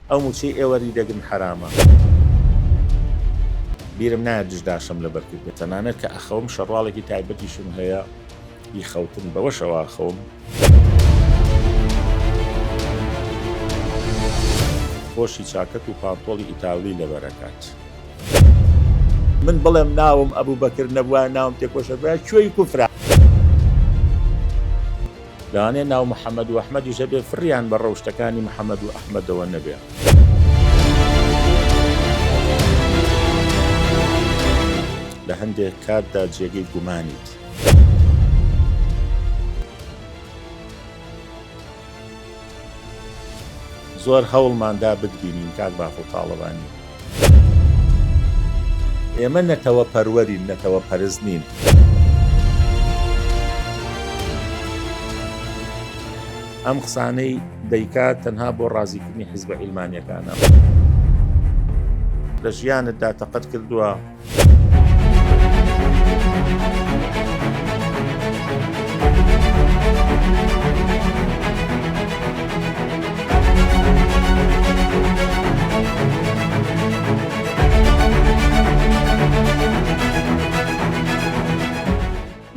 ئەو موچەی ئێوە وەری دەگرن حەرامە. بیرم نایەت دشداشەم لەبەر کردبێ تەنانەت کە ئەخەوم شەڕواڵێکی تایبەتیشم هەیە ی خەوتن بەوەشەوە ئەخەوم. خۆشی چاکەت و پانتۆڵی ئیتاڵی لەبەر ئەکات. من بڵێم ناوم ئەبوبەکر نەبوایە ناوم تێکۆشەر بوایە کوێی کوفرە؟ لەوانەیە ناو محەمەد و ئەحمەدیش هەبێ فڕیان بە ڕەوشتەکانی محەمەد و ئەحمەدەوە نەبێ. لە هەندێک کاتدا جێگەی گومانیت. زۆر هەوڵمان دا بتبینین کاک بافڵ تاڵەبانی. ئێمە نەتەوە پەروەرین نەتەوە پەرست نین. ئەم قسانەی دەیکات تەنها بۆ ڕازیکردنی حیزبە عیلمانیەکانە. لە ژیانتدا تەقەت کردووە؟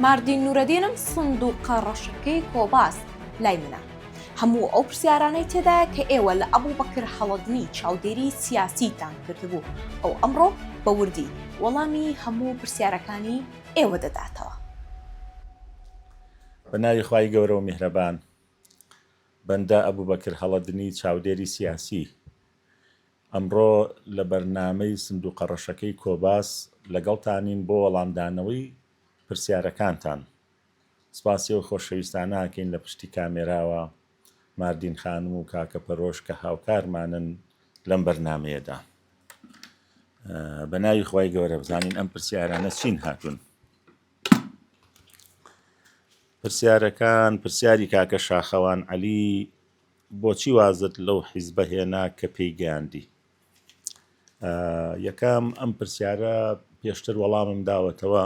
ماردین نورەدینم سندوقە ڕەشەکەی کۆباس لای منە هەموو ئەو پرسیارانەی تێدایە کە ئێوە لە ئەبوبەکر هەڵەدنی چاودێری سیاسیتان کردبوو، ئەو ئەمڕۆ بە وردی وەڵامی هەموو پرسیارەکانی ئێوە دەداتەوە. بە ناوی خوای گەورە و میهرەبان. بەندە ئەبوبەکر هەڵەدنی چاودێری سیاسی ئەمڕۆ لە بەرنامەی سندوقە ڕەشەکەی کۆباس لەگەڵتانین بۆ وەڵامدانەوەی پرسیارەکانتان. سپاسی ئەو خۆشەویستانە ئەکەین لە پشتی کامێراوە ماردین خانم و کاکە پەرۆش کە هاوکارمانن لەم بەرنامەیەدا. بە ناوی خوای گەورە بزانین ئەم پرسیارانە چین هاتوون. پرسیارەکان پرسیاری کاکە شاخەوان عەلی بۆچی وازت لەو حیزبە هێنا کە پێی گەیاندی؟ یەکەم ئەم پرسیارە پێشتر وەڵامم داوەتەوە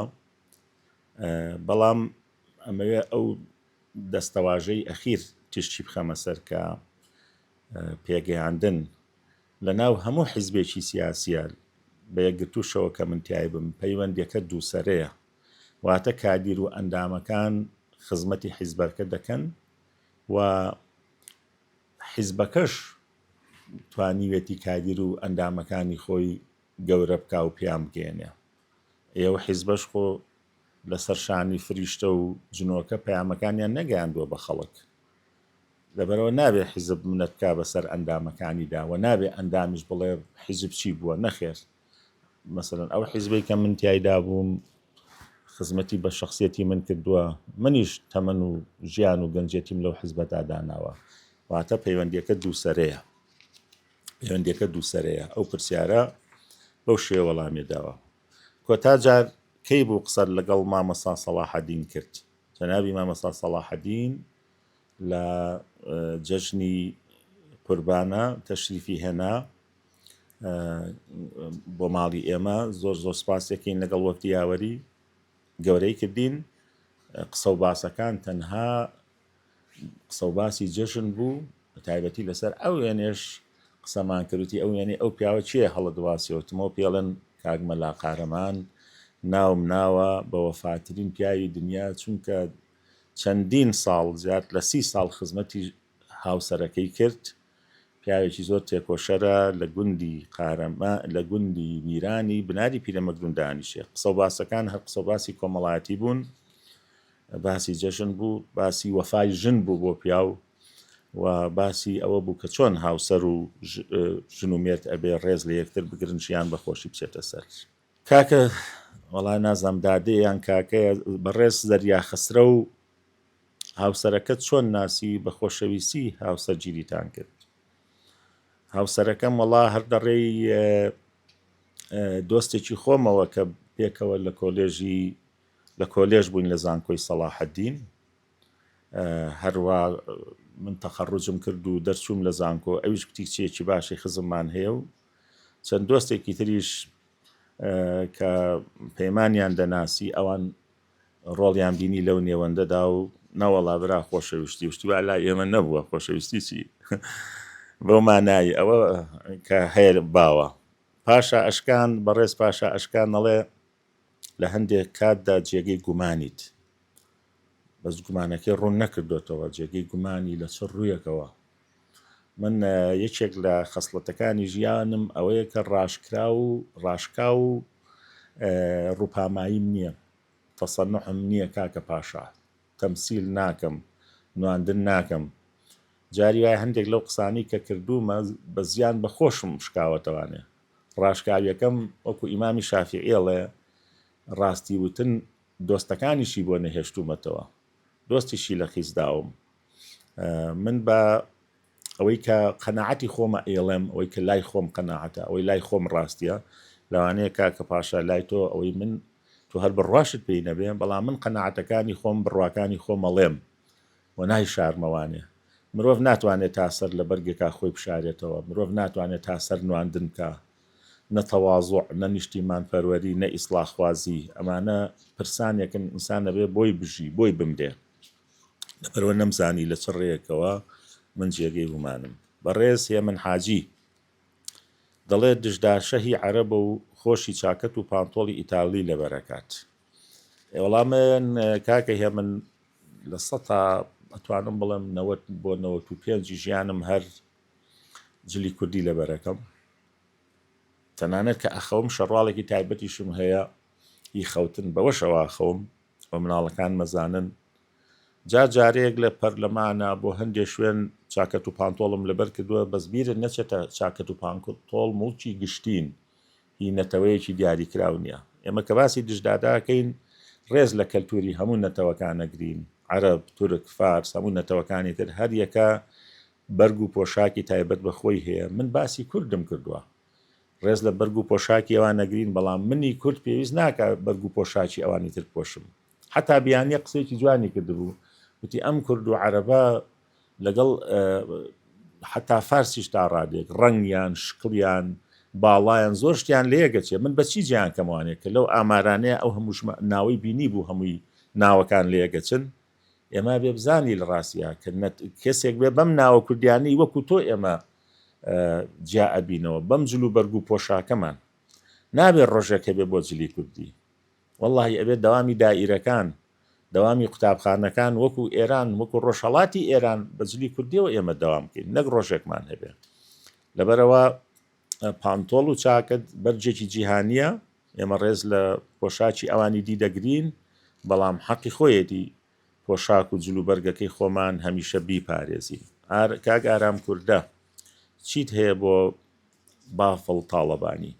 بەڵام ئەمەوێ ئەو دەستەواژەی ئەخیر تیشکی بخەمە سەر کە پێگەیاندن لە ناو هەموو حیزبێکی سیاسیە بە یەکگرتووشەوە کە من تیای بم پەیوەندیەکە دووسەرەیە واتە کادیر و ئەندامەکان خزمەتی حیزبەکە دەکەن و حیزبەکەش توانیوێتی کادیر و ئەندامەکانی خۆی گەورە بکا و پێیان بگەیەنێ. ئێ ئەو حیزبەش خۆ لەسەر شانی فریشتە و جنۆکە پەیامەکانیان نەگەیاندووە بە خەڵک. لەبەرئەوە نابێ حیزب منەت بکا بەسەر ئەندامەکانیدا و نابێ ئەندامیش بڵێ حیزب چی بووە، نەخێر مەسەلەن ئەو حیزبەی کە من تیایدا بووم خزمەتی بە شەخسیەتی من کردووە، منیش تەمەن و ژیان و گەنجێتیم لەو حیزبەدا داناوە. واتە پەیوەندییەکە دووسەرەیە. پەیوەندیەکە دووسەرەیە ئەو پرسیارە بەو شێوە وەڵامی داوە کۆتا جار کەی بوو قسەت لەگەڵ مامۆستا سەڵاحەدین کرد جەنابی مامۆستا سەڵاحەدین لە جەژنی قوربانە تەشریفی هێنا بۆ ماڵی ئێمە زۆر زۆر سپاسێکین لەگەڵ وەفدی یاوەری گەورەی کردین قسە و باسەکان تەنها قسە و باسی جەژن بوو بەتایبەتی لەسەر ئەو وێنەیەش قسەمان کرد وتی ئەو وێنەی ئەو پیاوە کێیە هەڵت واسیەوە وتم ئەو پێڵێن کاک مەلا قارەمان ناوم ناوە بە وەفاترین پیاوی دنیا چونکە چەندین ساڵ زیاد لە سی ساڵ خزمەتی هاوسەرەکەی کرد پیاوێکی زۆر تێکۆشەرە لە گوندی قارەمە لە گوندی میرانی بناری پیرەمەگرون دانیشێ قسە و باسەکان هەر قسە و باسی کۆمەڵایەتی بوون باسی جەژن بوو، باسی وەفای ژن بوو بۆ پیاو و باسی ئەوە بوو کە چۆن هاوسەر و ژن و مێرد ئەبێ ڕێز لە یەکتر بگرن ژیان بە خۆشی بچێتە سەر. کاکە وەڵا نازانم دادێ یان کاکەیە بەڕێز زەریا خەسرەو هاوسەرەکەت چۆن ناسی بە خۆشەویستی هاوسەرگیریتان کرد؟ هاوسەرەکەم وەڵا هەر دەڕێی دۆستێکی خۆمەوە کە پێکەوە لە کۆلێژی لە کۆلێژ بووین لە زانکۆی سەڵاحەدین هەروا من تەخەڕوجم کرد و دەرچووم لە زانکۆ ئەویش کوتی کچێکی باشی خزممان هەیە و چەند دۆستێکی تریش کە پەیمانیان دەناسی ئەوان ڕۆڵیان بینی لەو نێوەندەدا و نەوەڵا برا خۆشەویستی وشتی وا لای ئێمە نەبووە خۆشەویستی چی؟ بەو مانای ئەوە کە هەیە باوە. پاشا ئەشکان، بەڕێز پاشا ئەشکان ئەڵێ لە هەندێک کاتدا جێگەی گومانیت. بەس گومانەکەی ڕوون نەکردۆتەوە، جێگەی گومانی لە چ ڕوویەکەوە؟ من یەکێک لە خەسڵەتەکانی ژیانم ئەوەیە کە ڕاشکراو و ڕاشکاو و ڕووپاماییم نییە، تەسەنوعم نییە کاکە پاشا، تەمسیل ناکەم، نواندن ناکەم. جاری وایە هەندێک لەو قسانەی کە کردوومە بە زیان بە خۆشم شکاوەتەوانێ. ڕاشکاویەکەم وەکو ئیمامی شافیعی ئەڵێ ڕاستی وتن دۆستەکانیشی بۆ نەهێشتوومەتەوە، دۆستیشی لە خیز داوم. من بە ئەوەی کە قەناعەتی خۆمە ئەیڵێم، ئەوەی کە لای خۆم قەناعەتە، ئەوەی لای خۆم ڕاستیە، لەوانەیە کاکە پاشا لای تۆ ئەوەی من تۆ هەر بڕواشت پێی نەبێ، بەڵام من قەناعەتەکانی خۆم، بڕواکانی خۆم ئەڵێم و نایشارمەوانێ. مرۆڤ ناتوانێ تا سەر لە بەرگێکا خۆی بشارێتەوە، مرۆڤ ناتوانێ تا سەر نواندن بکا. نە تەوازوع، نە نیشتیمانپەروەری، نە ئیسڵاحخوازی، ئەمانە پرسانێکن ئینسان ئەبێ بۆی بژی، بۆی بمرێ. لەبەرئەوە نەمزانی لە چ ڕێیەکەوە من جێگەی گومانم. بەڕێز هێمن حاجی دەڵێ دژداشە هی عەرەبە و خۆشی چاکەت و پانتۆڵی ئیتالی لەبەر ئەکات. ئێ وەڵا من کاکە هێمن لە سەتا ئەتوانم بڵێم 90 بۆ 95 ژیانم هەر جلی کوردی لەبەرەکەم. تەنانەت کە ئەخەوم شەڕواڵێکی تایبەتیشم هەیە هی خەوتن بەوەشەوە ئەخەوم و مناڵەکان مەزانن جار جارەیەک لە پەرلەمانە بۆ هەندێ شوێن چاکەت و پانتۆڵم لەبەر کردووە بەس بیرت نەچێتە چاکەت و پانتۆڵ موڵکی گشتین هی نەتەوەیەکی دیاریکراو نییە ئێمە کە باسی دژداداکەین ڕێز لە کەلتوری هەموو نەتەوەکان نەگرین عەرەب تورک فارس هەموو نەتەوەکانی تر هەر یەکە بەرگ و پۆشاکی تایبەت بە خۆی هەیە، من باسی کوردم کردووە، ڕێز لە بەرگ و پۆشاکی ئەوان ئەگرین، بەڵام منی کورد پێویست ناکا بەرگ و پۆشاکی ئەوانی تر بپۆشم. حەتا بیانییە قسەیەکی جوانی کردبوو، وتی ئەم کورد و عەرەبە لەگەڵ حەتا فارسیش تا ڕادەیەک ڕەنگیان، شکڵیان، باڵایان زۆر شتیان لە یەک ئەچێ، من بە چی جیایان کەمەوانێ کە لەو ئامارانەیە ئەو هەموو ناوەی بینیبوو هەمووی ناوەکان لە یەک ئەچن، ئێمە بێ بزانی لە ڕاستیا کە کەسێک بێ بەم ناوە کوردیانەی وەکو تۆ ئێمە جیا ئەبینەوە بەم جل و بەرگ و پۆشاکەمان نابێ ڕۆژێک هەبێ بۆ جلی کوردی وەڵڵاهی ئەبێ دەوامی دائیرەکان دەوامی قوتابخانەکان وەکو ئێران وەکو ڕۆژهەڵاتی ئێران بە جلی کوردیەوە ئێمە دەوام بکەین نەک ڕۆژێکمان هەبێ لەبەرەوە پانتۆڵ و چاکەت بەرگێکی جیهانییە، ئێمە ڕێز لە پۆشاکی ئەوانی دی دەگرین، بەڵام حەقی خۆیەتی پۆشاک و جلوبەرگەکەی خۆمان هەمیشە بیپارێزین. کاک ئارام کوردە چیت هەیە بۆ بافڵ تاڵەبانی؟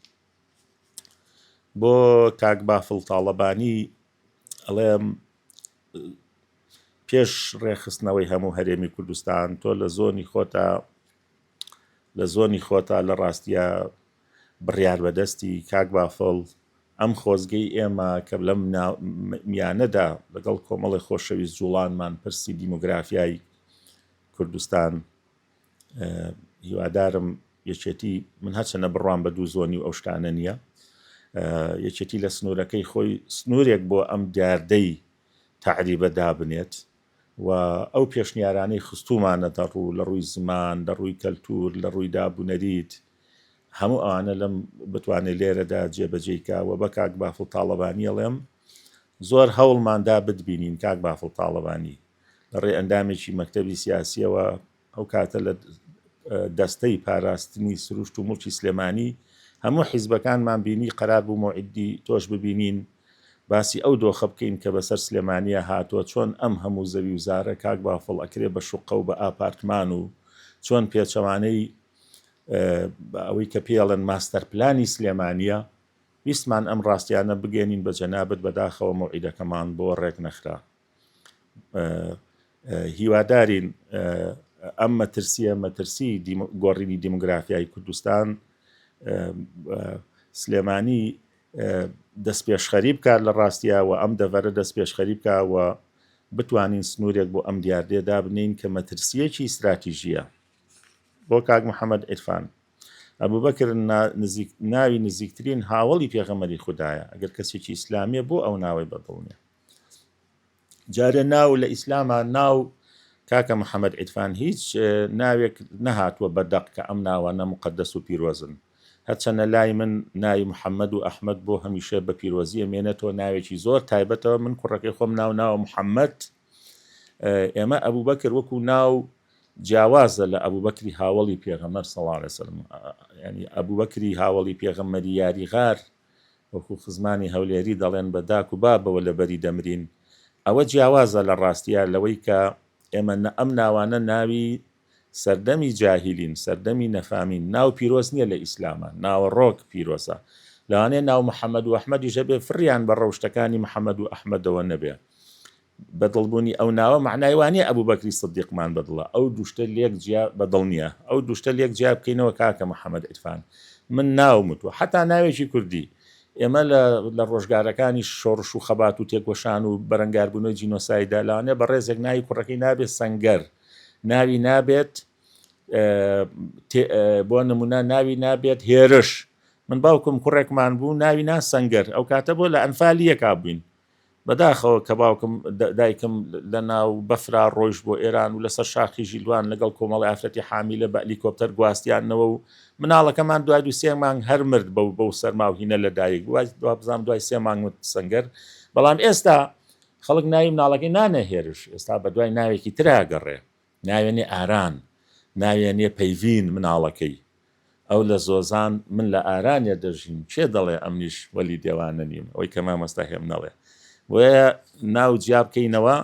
بۆ کاک بافڵ تاڵەبانی ئەڵێم پێش ڕێکخستنەوەی هەموو هەرێمی کوردستان تۆ لە زۆنی خۆتا لە زۆنی خۆتا لە ڕاستیا بڕیار بەدەستی کاک بافڵ ئەم خۆزگەی ئێمە کە لەم میانەدا لەگەڵ کۆمەڵی خۆشەویست جوڵانمان پرسی دیموگرافیای کوردستان هیوادارم یەکێتی من هەرچەنە بڕوام بە دوو زۆنی و ئەو شتانە نییە یەکێتی لە سنوورەکەی خۆی سنوورێک بۆ ئەم دیاردەی تەعریبە دابنێت و ئەو پێشنیارانەی خستوومانەتە ڕوو لە ڕووی زمان، لە ڕووی کەلتوور، لە ڕووی داب و نەریت، هەموو ئەوانە لەم بتوانێ لێرەدا جێبەجێی کا و بە کاک بافڵ تاڵەبانی ئەڵێم زۆر هەوڵمان دا بتبینین کاک بافڵ تاڵەبانی لە ڕێی ئەندامێکی مەکتەبی سیاسییەوە ئەو کاتە لە دەستەی پاراستنی سروشت و موڵکی سلێمانی هەموو حیزبەکانمان بینی قەرار بوو مۆعیدی تۆش ببینین باسی ئەو دۆخە بکەین کە بەسەر سلێمانیە هاتووە چۆن ئەم هەموو زەوی و زارە کاک بافڵ ئەکرێ بە شوقە و بە ئاپارتمان و چۆن پێچەوانەی ئەوەی کە پێڵێن ماستەر پلانی سلێمانیە ویستمان ئەم ڕاستیانە بگەێنین بە جەنابت بەداخەوە مەوعیدەکەمان بۆ ڕێک نەخرا. هیوادارین ئەم مەترسیە مەترسی گۆڕینی دیموگرافیای کوردستان سلێمانی دەستپێشخەری بکات لە ڕاستیا و ئەم دەڤەرە دەستپێشخەری بکە و بتوانین سنوورێک بۆ ئەم دیاردەیە دابنین کە مەترسیەکی استراتیژیە بۆ کاک محەممەد عیرفان ئەبوبەکر نزیک ناوی نزیکترین هاوڵی پێغەمەری خوددایە ئەگەر کەسێکی ئیسلامیە بۆ ئەو ناوەی بەدڵ نیە جارێ ناو لە ئیسلاما ناو کاکە محەمەد عیرفان هیچ ناوێک نەهاتووە بە دەق کە ئەم ناوانە موقەدەس و پیرۆزن. هەرچەنە لای من ناوی محەمەد و ئەحمەد بۆ هەمیشە بە پیرۆزی ئەمێنێتەوە، ناوێکی زۆر تایبەتەوە، من کوڕەکەی خۆم ناو ناوە محەمەد، ئێمە ئەبوبەکر وەکو ناو جیاوازە لە ئەبوبەکری هاوەڵی پێغەمبەر صلی اللە علیە وسلم، یانی ئەبوبەکری هاوەڵی پێغەمبەری یاری غار وەکو خزمانی هەولێری دەڵێن بە داک و بابەوە لەبەری دەمرین، ئەوە جیاوازە لە ڕاستیا لەوەی کە ئێمە ئەم ناوانە ناوی سەردەمی جاهیلین، سەردەمی نەفامین، ناو پیرۆز نیە لە ئیسلاما، ناوەڕۆک پیرۆزە، لەوانەیە ناو محەمەد و ئەحمەدیش هەبێ فڕیان بە ڕەوشتەکانی محەمەد و ئەحمەدەوە نەبێ. بەدڵبوونی ئەو ناوە مەعنای وا نیە ئەبوبەکری سدیقمان بەدڵە، ئەو دوو شتە لێک جیا بەدڵ نیە، ئەو دوو شتە لێک جیا بکەینەوە کاکە محەمەد عیرفان من ناوم وتوە حەتا ناوێکی کوردی ئێمە لە لە ڕۆژگارەکانی شۆڕش و خەبات و تێکۆشان و بەرەنگاربوونەوەی جینۆسایددا لەوانەیە بەڕێزێک ناوی کوڕەکەی نابێت سەنگەر ناوی نابێت بۆ نمونە ناوی نابێت هێرش من باوکم کوڕێکمان بوو ناوی نا سەنگەر ئەو کاتە بۆ لە ئەنفالیەکە بووین بەداخەوە کە باوکم دایکم لە ناو بەفرا ڕۆیشت بۆ ئێران و لەسەر شاخی ژیلوان لەگەڵ کۆمەڵی ئافرەتی حامیلە بە ئەلیکۆپتەر گواستیانەوە و مناڵەکەمان دوای دوو سێ مانگ هەر مرد بەو بەو سەرما و هینە لە دایک بوو دوا بزانم دوای سێ مانگ مرد سەنگەر بەڵام ئێستا خەڵک ناوی مناڵەکەی نانە هێرش ئێستا بە دوای ناوێکی ترا گەڕێ ناوێنێ ئاران، ناوێنێ پەیڤین مناڵەکەی. ئەو لە زۆزان، من لە ئارانێ دەژیم، کێ دەڵێ ئەمنیش وەلی دێوانە نیم، ئەوەی کە مامۆستا هێمن ئەڵێ. بۆیە ناو جیا بکەینەوە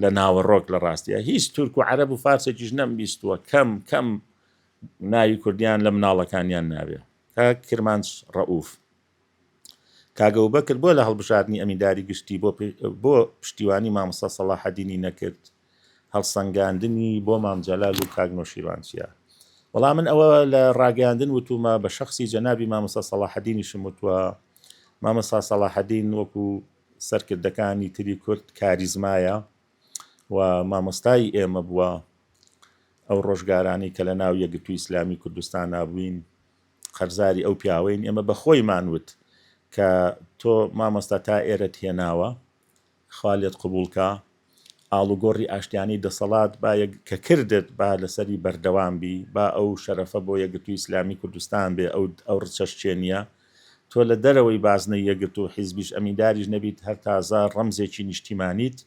لە ناوەڕۆک لە ڕاستیا هیچ تورک و عەرەب و فارسێکیش نەمبیستووە کەم کەم ناوی کوردیان لە مناڵەکانیان ناوێ. کاک کرمانج ڕەئوف. کاک ئەبوبەکر بۆ لە هەڵبژاردنی ئەمینداری گشتی بۆ بۆ پشتیوانی مامۆستا سەڵاحەدینی نەکرد؟ هەڵسەنگاندنی بۆ مام جەلال و کاک نۆشیروان چیە؟ وەڵا من ئەوە لە ڕاگەیاندن وتومە بە شەخسی جەنابی مامۆستا سەڵاحەدینیشم وتوە مامۆستا سەڵاحەدین وەکو سەرکردەکانی تری کورد کاریزمایە و مامۆستای ئێمە بووە ئەو ڕۆژگارانەی کە لە ناو یەکگرتووی ئیسلامی کوردستانا بووین قەرزاری ئەو پیاوەین، ئێمە بە خۆیمان وت کە تۆ مامۆستا تا ئێرەت هێناوە، خوا لێت قبوڵ کا، ئاڵوگۆڕی ئاشتیانەی دەسەڵات با یەک کە کردت با لەسەری بەردەوام بی، با ئەو شەرەفە بۆ یەکگرتووی ئیسلامی کوردستان بێ، ئەو ئەو ڕچەشکێنییە. تۆ لە دەرەوەی بازنەی یەکگرتوو حیزبیش ئەمینداریش نەبیت هەر تازە ڕەمزێکی نیشتیمانیت،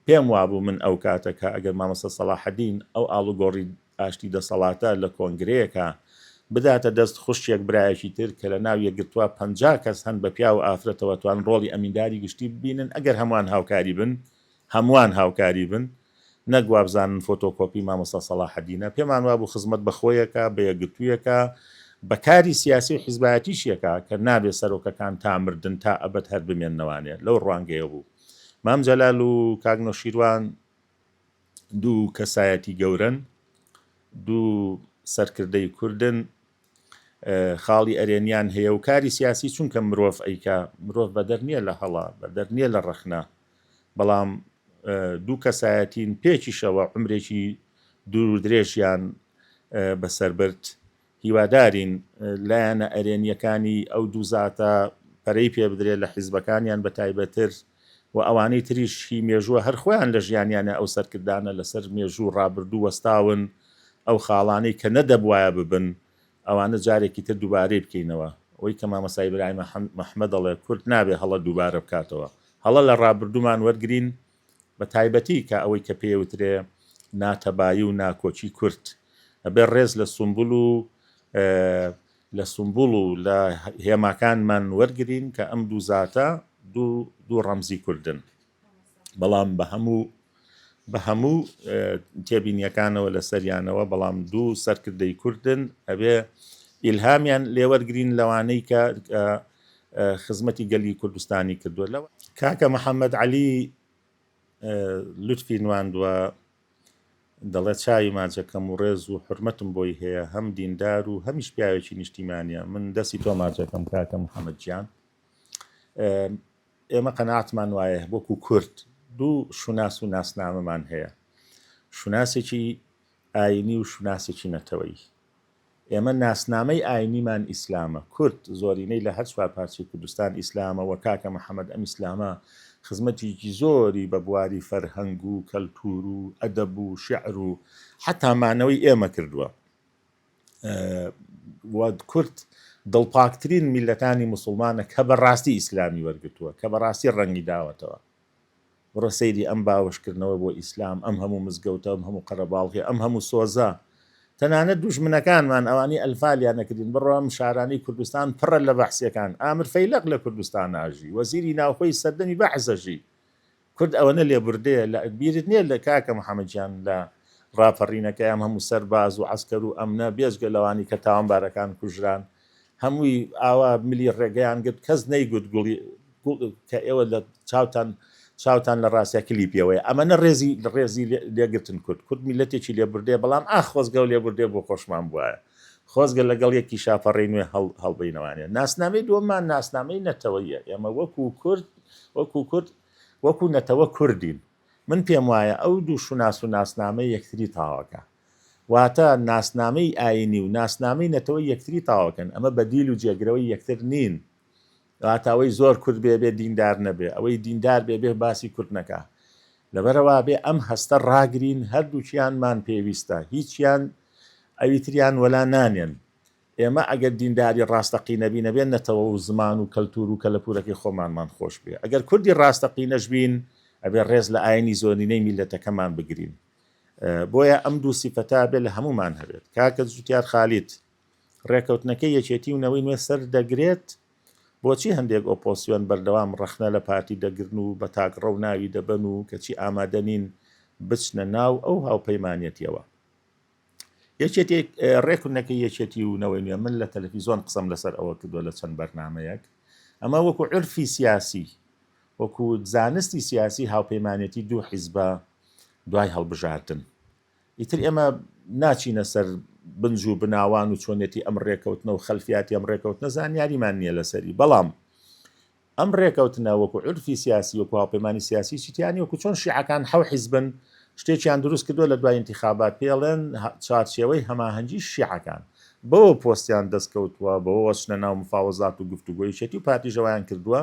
پێم وابوو من ئەو کاتە کە ئەگەر مامۆستا سەڵاحەدین ئەو ئاڵوگۆڕی ئاشتی دەسەڵاتە لە کۆنگرەیەکا بداتە دەست خوشکێک برایەکی تر کە لە ناو یەکگرتووا 50 کەس هەن بە پیاو و ئافرەتەوە توان ڕۆڵی ئەمینداری گشتی ببینن ئەگەر هەمووان هاوکاری بن هەمووان هاوکاری بن نەک وابزانن فۆتۆکۆپی مامۆستا سەڵاحەدینە پێمان وابوو خزمەت بە خۆیەکا بە یەکگرتوویەکا بە کاری سیاسی و حیزبایەتیشیەکا کە نابێ سەرۆکەکان تا مردن تا ئەبەد هەر بمێننەوانێ لەو ڕوانگەیەوە بوو. مام جەلال و کاک نۆشیروان دوو کەسایەتی گەورەن، دوو سەرکردەی کوردن، خاڵی ئەرێنیان هەیە و کاری سیاسی چونکە مرۆڤ ئەیکا، مرۆڤ بەدەر نییە لە هەڵە، بەدەر نییە لە ڕەخنە، بەڵام دوو کەسایەتین پێکیشەوە عومرێکی دوور و درێژیان بەسەر برد. هیوادارین لایەنە ئەرێنییەکانی ئەو دوو زاتە پەرەی پێ بدرێت لە حیزبەکانیان بە تایبەتر و ئەوانەی تریش هی مێژووە هەر خۆیان لە ژیانیانە ئەو سەرکردانە لەسەر مێژوو ڕابردوو وەستاون ئەو خاڵانەی کە نەدەبوایە ببن ئەوانە جارێکی تر دووبارەی بکەینەوە ئەوەی کە مامۆستا ئیبراهیم ئەحمەد دەڵێ کورد نابێ هەڵە دووبارە بکاتەوە هەڵە لە ڕابردوومان وەرگرین بە تایبەتی کە ئەوەی کە پێی ئەوترێ ناتەبایی و ناکۆکی کورد ئەبێ ڕێز لە سومبول و لە سومبوڵ و لە هێماکانمان وەرگرین کە ئەم دوو زاتە دوو دوو ڕەمزی کوردن بەڵام بە هەموو بە هەموو تێبینیەکانەوە لەسەریانەوە بەڵام دوو سەرکردەی کوردن ئەبێ ئیلهامیان لێوەرگرین لەوانەی کە خزمەتی گەلی کوردستانی کردووە لەوە. کاکە محەمەد عەلی لوتفی نواندوە دەڵێ چاوی ماچەکەم و ڕێز و حورمەتم بۆی هەیە هەم دیندار و هەمیش پیاوێکی نیشتیمانیە من دەستی تۆ ماچەکەم کاکە محەمەد گیان ئێمە قەناعەتمان وایە وەکو کورد دوو شوناس و ناسنامەمان هەیە شوناسێکی ئاینی و شوناسێکی نەتەوەیی ئێمە ناسنامەی ئاینیمان ئیسلامە، کورد زۆرینەی لە هەر چوار پارچەی کوردستان ئیسلامە و کاکە محەمەد ئەم ئیسلامە خزمەتێکی زۆری بە بواری فەرهەنگ و کەلتوور و ئەدەب و شیعر و حەتا مانەوەی ئێمە کردووە. و کورد دڵپاکترین میللەتانی موسڵمانە کە بە ڕاستی ئیسلامی وەرگرتووە، کە بە ڕاستی ڕەنگی داوەتەوە. بڕۆ سەیری ئەم باوەشکردنەوە بۆ ئیسلام، ئەم هەموو مزگەوتە، ئەم هەموو قەرەباڵغیە، ئەم هەموو سۆزە. تەنانەت دوژمنەکانمان ئەوانەی ئەلفالیان ئەکردین، بڕۆ ئەم شارانەی کوردستان پڕە لە بەعسیەکان، ئامر فەیلەق لە کوردستان ئاژی، وەزیری ناوخۆی سەردەمی بەعس ئەژی. کورد ئەوەنە لێبوردەیە لە بیرت نیە لە کاکە محمد گیان لە ڕاپەڕینەکەی ئەم هەموو سەرباز و عەسکەر و ئەمنە بێجگە لەوانی کە تاوانبارەکان کوژران هەمووی ئاوا ملی ڕێگەیان گرت کەس نەیگوت گوڵی گوڵ کە ئێوە لە چاوتان چاوتان لە ڕاستیا کلی پێوەیە ئەمەنە ڕێزی ڕێزی لێگرتن کورد کورد میلەتێکی لێبوردەیە بەڵام ئاخ خۆزگە و لێبوردەیە بۆ خۆشمان بوایە خۆزگە لەگەڵ یەکیشا پەڕەی نوێ هەڵ هەڵبەینەوانێ. ناسنامەی دووەممان ناسنامەی نەتەوەییە. ئێمە وەکوو کورد، وەکوو کورد، وەکوو نەتەوە کوردین. من پێم وایە ئەو دوو شوناس و ناسنامە یەکتری تاوەکە. واتە ناسنامەی ئایینی و ناسنامەی نەتەوەی یەکتری تاوەکەن. ئەمە بەدیل و جێگرەوەی یەکتر نین. واتە ئەوەی زۆر کورد بێ بێ دیندار نەبێ، ئەوەی دیندار بێ بێ باسی کورد نەکا. لەبەرئەوە بێ ئەم هەستە ڕاگرین هەردووکیانمان پێویستە، هیچیان ئەوی تریان وەلا نانێن. ئێمە ئەگەر دینداری ڕاستەقینە بین ئەبێ نەتەوە و زمان و کەلتوور و کەلەپوورەکەی خۆمانمان خۆش بوێ. ئەگەر کوردی ڕاستەقینەش بین ئەبێ ڕێز لە ئاینی زۆرینەی میللەتەکەمان بگرین. بۆیە ئەم دوو سیفەتە ئەبێ لە هەموومان هەبێت. کاکە جوتیار خالید، ڕێکەوتنەکەی یەکێتی و نەوەی نوێ سەر دەگرێت؟ بۆچی هەندێک ئۆپۆسیۆن بەردەوام ڕەخنە لە پارتی دەگرن و بە تاکڕەو ناوی دەبەن و کەچی ئامادە نین بچنە ناو ئەو هاوپەیمانێتیەوە؟ یەکێتی ڕێکونەکەی یەکێتی و نەوەی نوێ من لە تەلەفیزۆن قسەم لەسەر ئەوە کردووە لە چەند بەرنامەیەک ئەمە وەکو عرفی سیاسی وەکو زانستی سیاسی هاوپەیمانێتی دوو حیزبە دوای هەڵبژاردن ئیتر ئێمە ناچینە سەر بنج و بناوان و چۆنێتی ئەم ڕێکەوتنە و خەلفیاتی ئەم ڕێکەوتنە زانیاریمان نییە لەسەری بەڵام ئەم ڕێکەوتنە وەکو عورفی سیاسی وەکو هاوپەیمانی سیاسی چیتیانی وەکو چۆن شیعەکان حەو حیزبن شتێکیان دروست کردووە لە دوای ئینتیخابات پێڵێن چوارچێوەی هەماهەنگی شیعەکان بەوە پۆستیان دەست کەوتووە بەوە چنە ناو مفاوەزات و گفتوگۆ یەکێتی و پارتیش ئەوەیان کردووە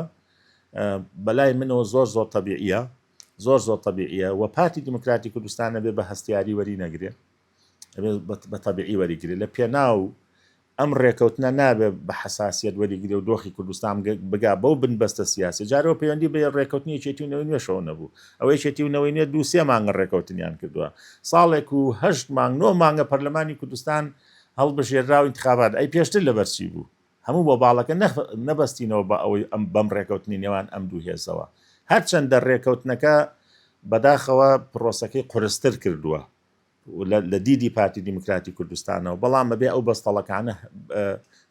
بەلای منەوە زۆر زۆر تەبیعیە زۆر زۆر تەبیعیە و پارتی دیموکراتی کوردستان ئەبێ بە هەستیاری وەری نەگرێ ئەبێ بە تەبیعی وەریگرێ لە پێناو ئەم ڕێکەوتنە نابێ بە حەساسیەت وەریگرێ و دۆخی کوردستان بگا بەو بنبەستە سیاسیە جارەوە پەیوەندی بە ڕێکەوتنی یەکێتی و نەوەی نوێشەوە نەبوو ئەوە یەکێتی و نەوەی نوێ دوو سێ مانگە ڕێکەوتنیان کردووە ساڵێک و هەشت مانگ نۆ مانگە پەرلەمانی کوردستان هەڵبژێررا و ئینتخابات ئەی پێشتر لەبەر چی بوو هەموو بۆ باڵەکە نەبەستینەوە بە ئەوەی ئەم بەم ڕێکەوتنی نێوان ئەم دوو هێزەوە هەرچەندە ڕێکەوتنەکە بەداخەوە پرۆسەکەی قورستر کردووە لە دیدی پارتی دیموکراتی کوردستانەوە بەڵام بەبێ ئەو بەستەڵەکانە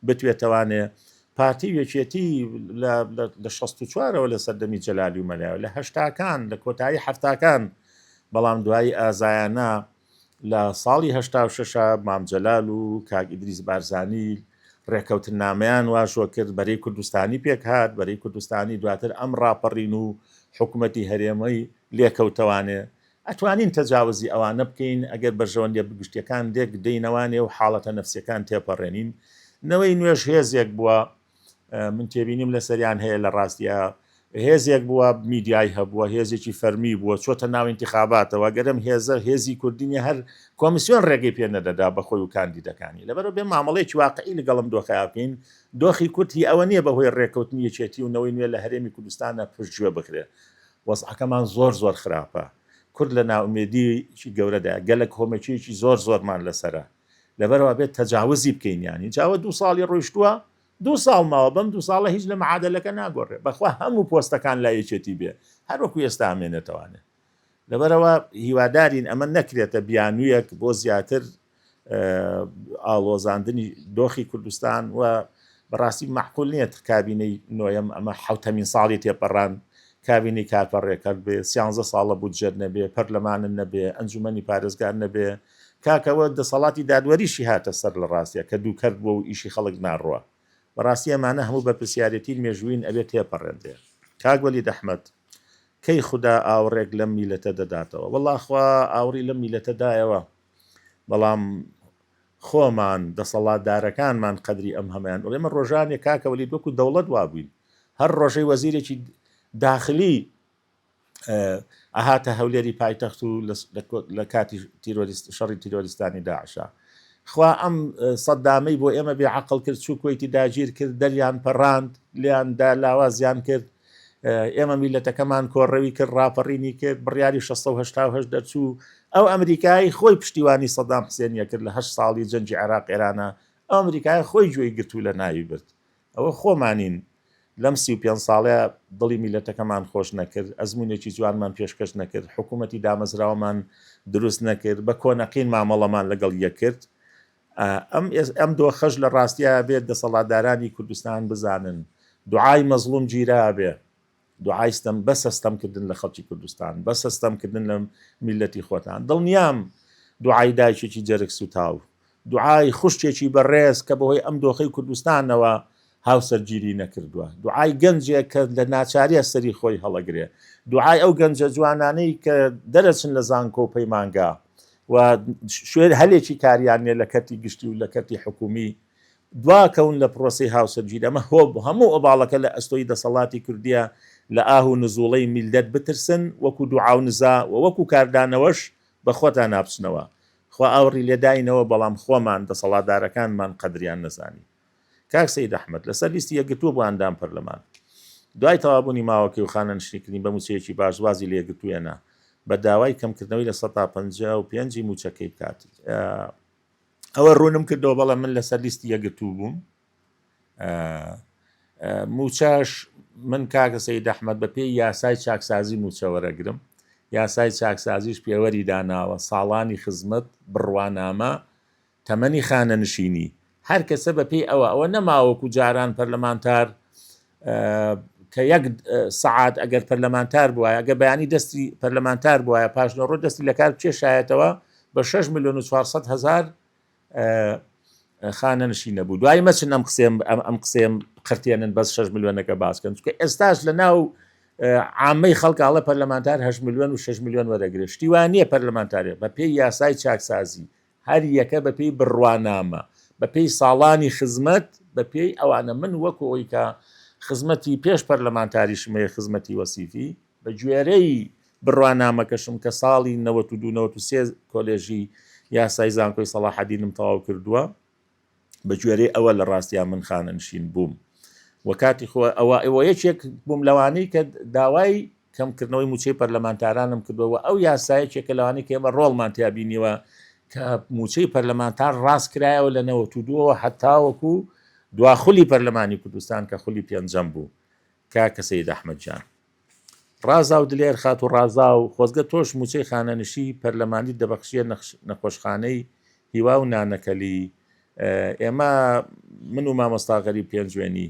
بتوێتەوانێ پارتی و یەکێتی لە 64ەوە لە سەردەمی جەلالی و مەلایەوە لە هەشتاکان لە کۆتایی هەفتاکان بەڵام دوایی ئازایانە لە ساڵی 86 مام جەلال و کاک ئیدریس بارزانی ڕێکەوتننامەیان واژۆ کرد بەرەی کوردستانی پێکهات بەرەی کوردستانی دواتر ئەم ڕاپەڕین و حکوومەتی هەرێمەی لێکەوتەوانێ ئەتوانین تەجاوزی ئەوانە بکەین ئەگەر بەرژەوەندیە گشتیەکان لێک دەینەوانێ و حاڵەتە نەفسیەکان تێپەڕێنین. نەوەی نوێش هێزێک بووە من تێبینیم لەسەریان هەیە لە ڕاستیا هێزێک بووە میدیای هەبووە هێزێکی فەرمی بووە چۆتە ناو ئینتخاباتەوە گەرم هێزە هێزی کوردینی هەر کۆمیسیۆن ڕێگەی پێ نەدەدا بەخۆی و کاندیدەکانی لەبەرەوە بێ مامەڵەیەکی واقعی لەگەڵم دۆخیا بکەین دۆخی کورد هی ئەوە نییە بەهۆی ڕێکەوتنی یەکێتی و نەوەی نوێ لە هەرێمی کوردستانە پشتگوێ بخرێ وەزعەکەمان زۆر زۆر خراپە کورد لە نائومێدیی گەورەدایە گەلەک هۆمەکیەکی زۆر زۆرمان لەسەرە لەبەرئەوە ئەبێت تەجاوزی بکەین یانی جا ئەوە دوو ساڵی ڕۆیشتووە دوو ساڵ ماوە بەم دوو ساڵە هیچ لە معادەلەکە ناگۆڕێ بەخوا هەموو پۆستەکان لای یەکێتی بێ هەر وەکو ئێستا ئەمێنێتەوانێ لەبەرئەوە هیوادارین ئەمە نەکرێتە بیانوویەک بۆ زیاتر ئاڵۆزاندنی دۆخی کوردستان و بەڕاستی مەعقول نییە کابینەی نۆیەم ئەمە حوتەمین ساڵی تێپەڕان کابینەی کارپەڕێکەر بێ سیانزە ساڵە بودجەت نەبێ پەرلەمانن نەبێ ئەنجومەنی پارێزگار نەبێ کاکەوە دەسەڵاتی دادوەریشی هاتە سەر لە ڕاستە کە دووکەرت بووە و ئیشی خەڵک ناڕوە بەڕاستی ئەمانە هەموو بەرپرسیارێتی مێژووین ئەبێ تێپەڕێنرێ کاک وەلید ئەحمەد کەی خودا ئاوڕێک لەم میلەتە دەداتەوە وەڵا خوا ئاوڕی لەم میلەتە دایەوە بەڵام خۆمان دەسەڵاتدارەکانمان قەدری ئەم هەمەیان ئەڵێ ئێمە ڕۆژانێ کاکە وەلید وەکو دەوڵەت وابووین هەر ڕۆژەی وەزیرێکی داخلی. ئەهاتە هەولێری پایتەخت و لە کاتی تیرۆریست شەڕی تیرۆریستانی داعشا خوا ئەم سەدامەی بۆ ئێمە بێ عەقڵ کرد چوو کوەیتی داگیر کرد دەریان پەڕاند لێیان دا لاوازیان کرد ئێمە میلەتەکەمان کۆڕەوی کرد ڕاپەڕینی کرد بڕیاری 688 دەرچوو ئەو ئەمریکایی خۆی پشتیوانی سەدام حسێنیە کرد لە هەشت ساڵی جەنگی عێراق ئێرانە ئەو ئەمریکایە خۆی گوێی گرت و لە ناوی برد ئەوە خۆمانین لەم 35 ساڵەیە دڵی میلەتەکەمان خۆش نەکرد، ئەزموونێکی جوانمان پێشکەش نەکرد، حکوومەتی دامەزراوەمان دروست نەکرد، بە کۆنەقین مامەڵەمان لەگەڵ یەک کرد. ئەم ئەم دۆخەش لە ڕاستیا بێت دەسەڵاتدارانی کوردستان بزانن دوعای مەزڵوم گیرابێ. دوعای ستەم بەسە ستەم کردن لە خەڵکی کوردستان بەسە ستەم کردن لە میللەتی خۆتان دڵنیام دوعای دایکێکی جەرگ سوتاو دوعای خوشکێکی بەڕێز کە بەهۆی ئەم دۆخەی کوردستانەوە هاوسەرگیری نەکردووە دوعای گەنجێک کە لە ناچاریە سەری خۆی هەڵەگرێ دوعای ئەو گەنجە جوانانەی کە دەرەچن لە زانکۆ و پەیمانگا و شوێن هەلێکی کاریان نیە لە کەرتی گشتی و لە کەرتی حکومی دوا کەون لە پرۆسەی هاوسەرگیری ئەمە هۆ هەموو ئۆباڵەکە لە ئەستۆی دەسەڵاتی کوردیە لە ئاه و نزوڵەی میللەت بترسن وەکو دوعا و نزا و وەکو کاردانەوەش بە خۆتانا بچنەوە خوا ئاوڕی لێ داینەوە بەڵام خۆمان دەسەڵاتدارەکانمان قەدریان نەزانی کاک سەید ئەحمەد لەسەر لیستی یەکگرتوو بوو ئەندام پەرلەمان دوای تەوابوونی ماوەکەی و خانەنشینی کردنی بە مووچەیەکی باش وازی لە یەکگرتوو هێنا بە داوای کەمکردنەوەی 55% ی مووچەکەی بکات. ئەوە ڕوونم کردەوە بەڵێ من لەسەر لیستی یەکگرتوو بووم موچەش من کاکە سەید ئەحمەد بە پێی یاسای چاکسازی موچە وەرەگرم یاسای چاکسازیش پێوەری داناوە ساڵانی خزمەت بڕوانامە تەمەنی خانەنشینی هەر کەسە بە پێی ئەوە ئەوە نەماوەکو جاران پەرلەمانتار کە یەک سەعات ئەگەر پەرلەمانتار بوایە ئەگەر بەیانی دەستی پەرلەمانتار بوایە پاشنەڕۆ دەستی لە کار بکێشایەتەوە بە 6 میلیۆن و 400 هزار خانەنشین نەبوو دوای مەچن ئەم قسەیەم ئەم قسەیەم قرتێنن بەس 6 میلیۆنەکە باسکەن چونکە ئێستاش لە ناو عامەی خەڵکاڵە پەرلەمانتار 8 میلیۆن و 6 میلیۆن وەرەگرێت شتی وا نییە پەرلەمانتارێ بە پێی یاسای چاکسازی هەر یەکە بە پێی بڕوانامە، بە پێی ساڵانی خزمەت، بە پێی ئەوانە من وەکو ئەوەی کە خزمەتی پێش پەرلەمانتاریشم هەیە خزمەتی وەسیفی، بە گوێرەی بڕوانامەکەشم کە ساڵی 92 93 کۆلێژی یاسای زانکۆی سەڵاحەدینم تەواو کردووە، بە گوێرەی ئەوە لە ڕاستیا من خانەنشین بووم و کاتی خۆ ئەوە ئەوە یەکێک بووم لەوانەی کە داوای کەمکردنەوەی مووچەی پەرلەمانتارانم کردووە و ئەو یاسایەکێکە لەوانەی کە ئێمە ڕۆڵمان تیا بینیوە کە مووچەی پەرلەمانتار ڕاست کرایەوە لە 92ەوە هەتاوەکو دوا خولی پەرلەمانی کوردستان کە خولی پێنجەم بوو کاکە سەید ئەحمەد گیان. ڕازاو دلێر خاتوو ڕازاو خۆزگە تۆش مووچەی خانەنشی پەرلەمانیت دەبەخشیە نەخۆشخانەی هیوا و نانەکەلی ئێمە من و مامۆستا غەریب پێنجوێنی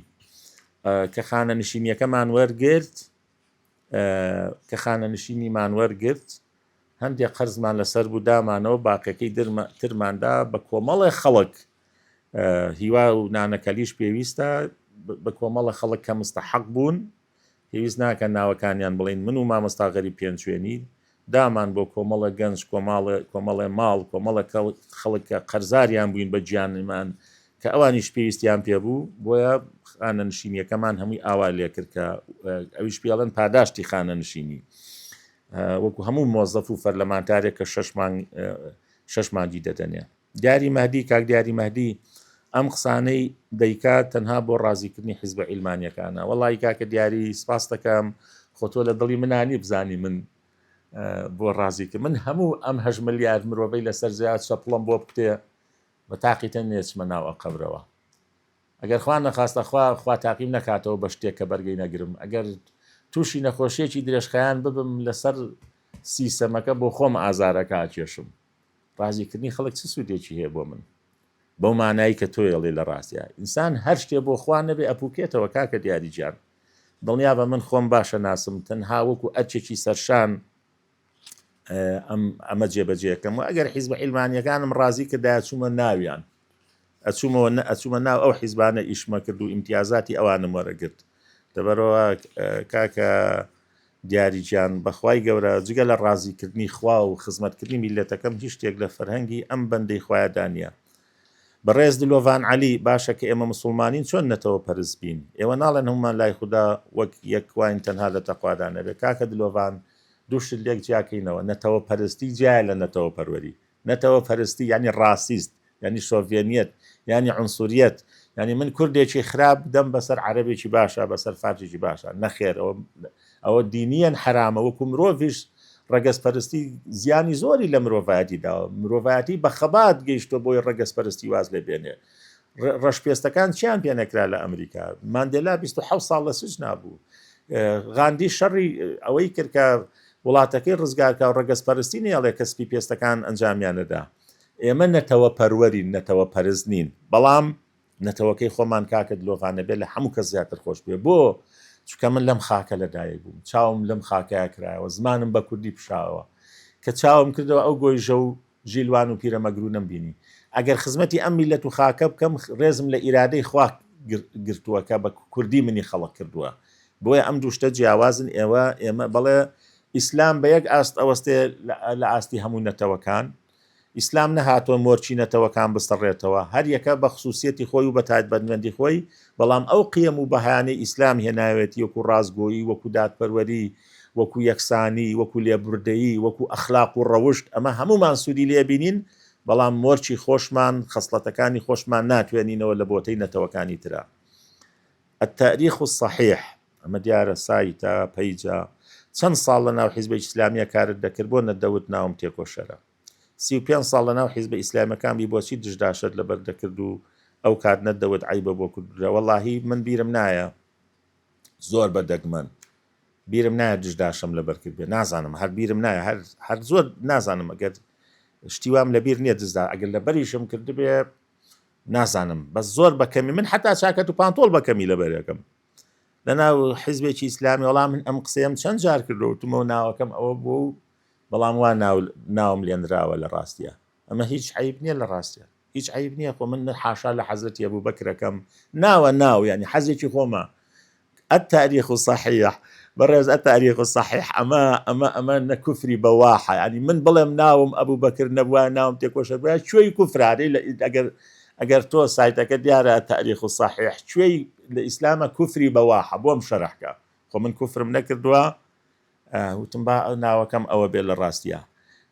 کە خانەنشینیەکەمان وەرگرت کە خانەنشینیمان وەرگرت هەندێک قەرزمان لەسەر بوو دامانەوە باقیەکەی ترماندا بە کۆمەڵێ خەڵک هیوا و نانەکەلیش پێویستە بە کۆمەڵە خەڵک کە مستەحەق بوون پێویست ناکە ناوەکانیان بڵێین من و مامۆستا غەریب پێنجوێنی دامان بۆ کۆمەڵە گەنج کۆماڵێ کۆمەڵێ ماڵ کۆمەڵە خەڵک کە قەرزاریان بووین بە گیانمان کە ئەوانیش پێویستیان پێ بوو بۆیە خانەنشینیەکەمان هەمووی ئاوا لێکرد کە ئەویش پێڵێن پاداشتی خانەنشینی وەکو هەموو مۆزەف و فەرلەمانتارێک کە شەش مانگ شەش مانگی دەدەنێ دیاری مەهدی کاک دیاری مەهدی ئەم قسانەی دەیکات تەنها بۆ ڕازیکردنی حیزبە عیلمانیەکانە وەڵی کاکە دیاری سپاس دەکەم خۆ تۆ لە دڵی منانی بزانی من بۆ ڕازی کرد من هەموو ئەم هەش ملیار مرۆڤەی لەسەر زیاد چەپڵم بۆ بکرێ بە تاقیتە نێچمە ناو ئەو قەبرەوە ئەگەر خوا نەخواستە خوا خوا تاقیم نەکاتەوە بە شتێک کە بەرگەی نەگرم ئەگەر تووشی نەخۆشیەکی درێژخایەن ببم لەسەر سیسەمەکە بۆ خۆم ئازارەکە ئەکێشم ڕازیکردنی خەڵک چ سوودێکی هەیە بۆ من بەو مانایی کە تۆ ئەڵێی لە ڕاستیا ئینسان هەر شتێ بۆ خوا نەبێ ئەپوکێتەوە کاکە دیاری گیان دڵنیابە من خۆم باشە ناسم تەنها وەکو ئەرکێکی سەرشان ئەم ئەمە جێبەجێکەم و ئەگەر حیزبە عیلمانیەکانم ڕازی کردایە چوومە ناویان ئەچوومەوە نە ئەچوومە ناو ئەو حیزبانە ئیشمە کرد و ئیمتیازاتی ئەوانم وەرەگرت لەبەرەوە کاکە دیاری گیان بەخوای گەورە جگە لە ڕازیکردنی خوا و خزمەتکردنی میللەتەکەم هیچ شتێک لە فەرهەنگی ئەم بەندەی خوایەدا نییە. بەڕێز دلۆڤان عەلی باشە کە ئێمە موسوڵمانین چۆن نەتەوە پەرست بین؟ ئێوە ناڵێن هەموومان لای خودا وەک یەک واین تەنها لە تەقوادا نەبێ؟ کاکە دلۆڤان. دوو شت لێک جیاکەینەوە، نەتەوە پەرستی جیایە لە نەتەوە پەروەری. نەتەوە پەرستی یانی ڕاسیست، یانی شۆڤێنیەت، یانی عونسوریەت، یانی من کوردێکی خراپ دەم بەسەر عەرەبێکی باشا، بەسەر فارسێکی باشا. نەخێر ئەوە ئەوە دینیەن حەرامە، وەکو مرۆڤیش ڕەگەزپەرستی زیانی زۆری لە مرۆڤایەتی داوە. مرۆڤایەتی بە خەبات گەیشتوە بۆی ڕەگەزپەرستی واز لێ بێنێ. ڕەشپێستەکان چیان پێ نەکرا لە ئەمریکا؟ ماندێلا 27 ساڵ لە سجنا بوو. غاندی شەڕی ئەوەی کرد کە وڵاتەکەی ڕزگارکا و ڕەگەزپەرستی نەیەڵێ کە سپی پێستەکان ئەنجامیان نەدا. ئێمە نەتەوە پەروەرین، نەتەوە پەرست نین. بەڵام نەتەوەکەی خۆمان کاکە دلۆڤان نەبێت لە هەموو کەس زیاتر خۆش بوێ. بۆ؟ چونکە من لەم خاکە لەدایک بووم، چاوم لەم خاکەیا کرایەوە، زمانم بە کوردی پشاوە. کە چاوم کردەوە ئەو گۆیژە و ژیلوان و پیرەمەگرونەم بینی. ئەگەر خزمەتی ئەم میللەت و خاکە بکەم ڕێزم لە ئیرادەی خوا گرتووە کە بە کوردی منی خەڵق کردووە. بۆیە ئەم دوو شتە جیاوازن ئێوە ئێمە بەڵێ ئیسلام بە یەک ئاست ئەوەستێ لە ئاستی هەموو نەتەوەکان. ئیسلام نەهاتووە مۆرکی نەتەوەکان بسڕێتەوە، هەر یەکە بە خسوسیەتی خۆی و بە تایبەتمەندی خۆی، بەڵام ئەو قیەم و بەهایانەی ئیسلام هێناوێتی وەکو ڕاستگۆیی، وەکو دادپەروەری، وەکو یەکسانی، وەکو لێبوردەیی، وەکو ئەخلاق و ڕەوشت، ئەمە هەموومان سوودی لێ بینین، بەڵام مۆرکی خۆشمان، خەسڵەتەکانی خۆشمان ناتوێنینەوە لە بۆتەی نەتەوەکانی ترا. التاریخ الصحیح، ئەمە دیارە سایتە، پەیجە، چەند ساڵ لە ناو حیزبە ئیسلامیە کارت دەکرد بۆ نەتدەوت ناوم تێکۆشەرە؟ 35 ساڵ لە ناو حیزبە ئیسلامیەکان بی بۆچی دژداشەت لەبەر دەکرد و ئەو کات نەتدەوت عەیبە بۆ کورد برا وەڵاهی من بیرم نایە زۆر بە دەگمەن بیرم نایە دژداشەم لەبەر کرد بێ نازانم هەر بیرم نایە هەر هەر زۆر نازانم ئەگەر شتی وام لەبیر نییە دزدا ئەگەر لەبەریشم کردبێ نازانم بەس زۆر بە کەمی من حتا چاکەت و پانتۆڵ بە کەمی لەبەرەکەم لەناو حیزبێکی ئیسلامی وەڵام من ئەم قسەیەم چەند جار کردو وتمەوە ناوەکەم ئەوە بوو و بەڵام وا ناو ناوم لێنراوە لە ڕاستیە ئەمە هیچ عیب نییە لە ڕاستیە هیچ عیب نییە خۆ من حاشا لە حەزرەتی ئەبوو بەکرەکەم ناوە ناو ینی حەزێکی خۆمە التاریخ الصحیح بەڕێز التاریخ الصحیح ئەمە ئەمە ئەمە نە کوفری بەواحە ینی من بڵێم ناوم ئەبوو بەکر نەبووە ناوم تێکۆشەر بووە کوێی کوفرادەی ئەگەر ئەگەر تۆ سایتەکە دیارە تاریخ الصحیح کوێی لە ئیسلامە کوفری بەواحە بۆم شەرحکە خۆ من کوفرم نەکردووە وتم با ناوەکەم ئەوە بێ لە ڕاستە